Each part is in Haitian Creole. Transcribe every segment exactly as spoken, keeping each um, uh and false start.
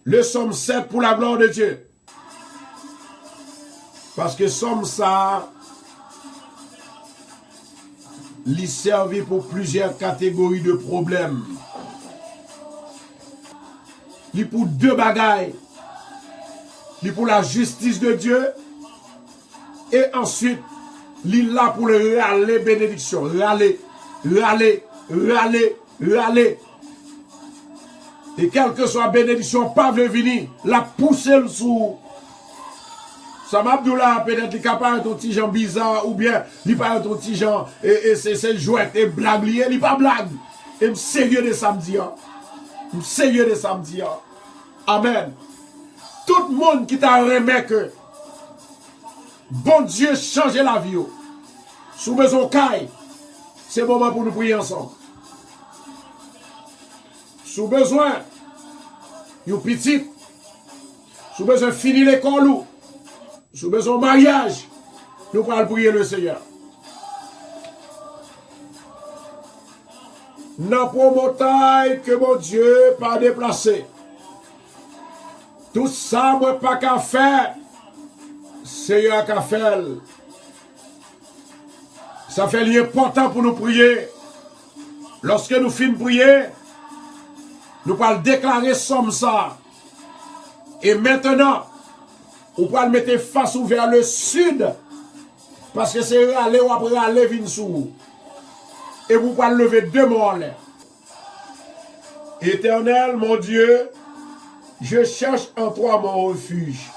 Le psaume sept pour la gloire de Dieu. Paske sòm sa a, li sèvi pou plizyè kategori de pwoblèm. Li pou de bagay. Li pou la justice de Dieu. E answit, li la pou l rale benediksyon. Rale, rale, rale, rale. E kèlkeswa benediksyon pa vle vini, l ap pouse l sou ou. Sa m ap di w la a, petèt li ka parèt yon ti jan biza, oubyen li parèt yon ti jan, e, e se, se jwèt, e blag li ye, li pa blag. E m serye de sa m di a. M serye de sa m di a. Amèn. Tout moun ki ta renmen ke Bondye chanje lavi yo. Si w bezwen yon kay, se moman pou nou priye ansanm. Si w bezwen yon pitit, si w bezwen fini lekòl ou, si w bezwen yon maryaj, nou pral priye Lesenyè. Nan pwo montay ke Bondye pa deplase. Tout sa mwen pa ka fè, Senyè a ka fè l. Sa fè li enpòtan pou nou priye. Lòske nou fin priye, nou pral deklare sòm sa a. E mentenan, ou pral mete fas ou vè le sid, paske se rale w ap rale vin sou ou. Epi w pral leve de men w anlè. Éternel, mon Dieu, je cherche en toi mon refuge.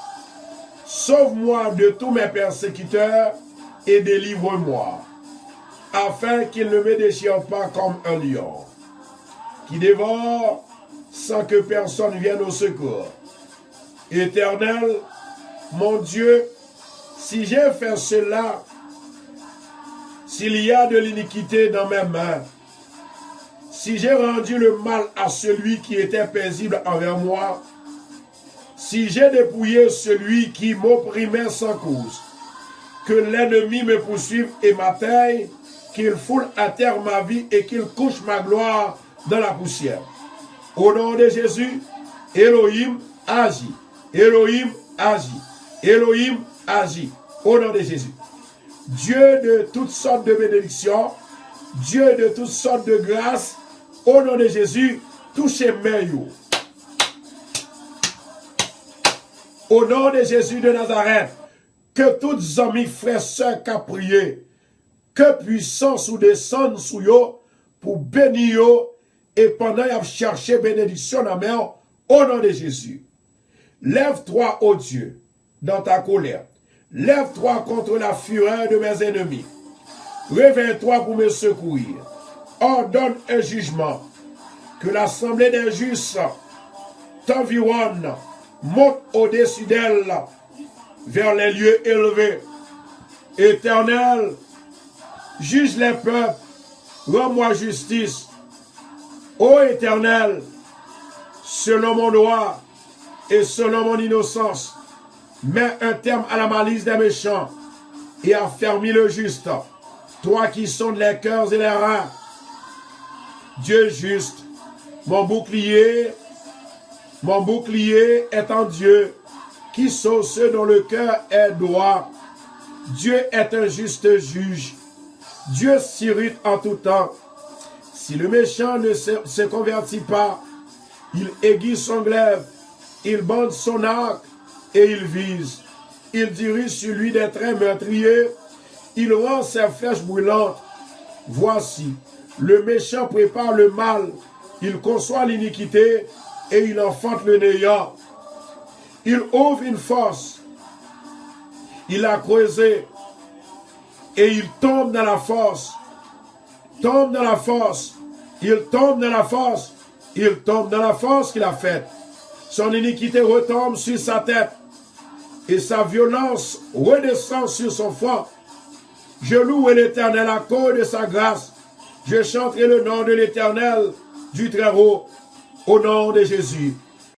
Sauve-moi de tous mes persécuteurs et délivre-moi, afin qu'ils ne me déchirent pas comme un lion, qui dévore sans que personne vienne au secours. Éternel, mon Dieu, si j'ai fait cela, s'il y a de l'iniquité dans mes mains, si j'ai rendu le mal à celui qui était paisible envers moi, si j'ai dépouillé celui qui m'opprimait sans cause, que l'ennemi me poursuive et m'atteigne, qu'il foule à terre ma vie et qu'il couche ma gloire dans la poussière. Au nom de Jésus, Elohim, agis. Elohim, agis. Elohim, agis. Au nom de Jésus. Dieu de toutes sortes de bénédictions, Dieu de toutes sortes de grâces, au nom de Jésus, touche men yo. Au nom de Jésus de Nazareth, ke tout zanmi, frè, sè k ap priye, ke pwisans ou desann sou yo pou beni yo, e pandan y ap chèche benediksyon nan men w, au nom de Jésus. Lève-toi, ô Dieu, dans ta colère. Lève-toi contre la fureur de mes ennemis. Réveille-toi pour me secourir. Ordonne un jugement. Que l'assemblée des justes t'environne, monte au-dessus d'elle, vers les lieux élevés. Éternel, juge les peuples, rends-moi justice. Ô Éternel, selon mon droit et selon mon innocence, mets un terme à la malice des méchants et affermis le juste, toi qui sondes les cœurs et les reins. Dieu juste, mon bouclier, mon bouclier est en Dieu, qui sauve ceux dont le cœur est droit. Dieu est un juste juge. Dieu s'irrite en tout temps. Si le méchant ne se, se convertit pas, il aiguise son glaive, il bande son arc et il vise. Il dirige sur lui des traits meurtriers, il rend ses flèches brûlantes. Voici, le méchant prépare le mal, il conçoit l'iniquité et il enfante le néant. Il ouvre une fosse, il a creusé et il tombe dans la fosse. Tombe dans la fosse, il tombe dans la fosse, il tombe dans la fosse qu'il a faite. Son iniquité retombe sur sa tête, et sa violence redescend sur son front. Je loue l'Éternel à cause de sa grâce. Je chanterai le nom de l'Éternel, du Très-Haut, au nom de Jésus.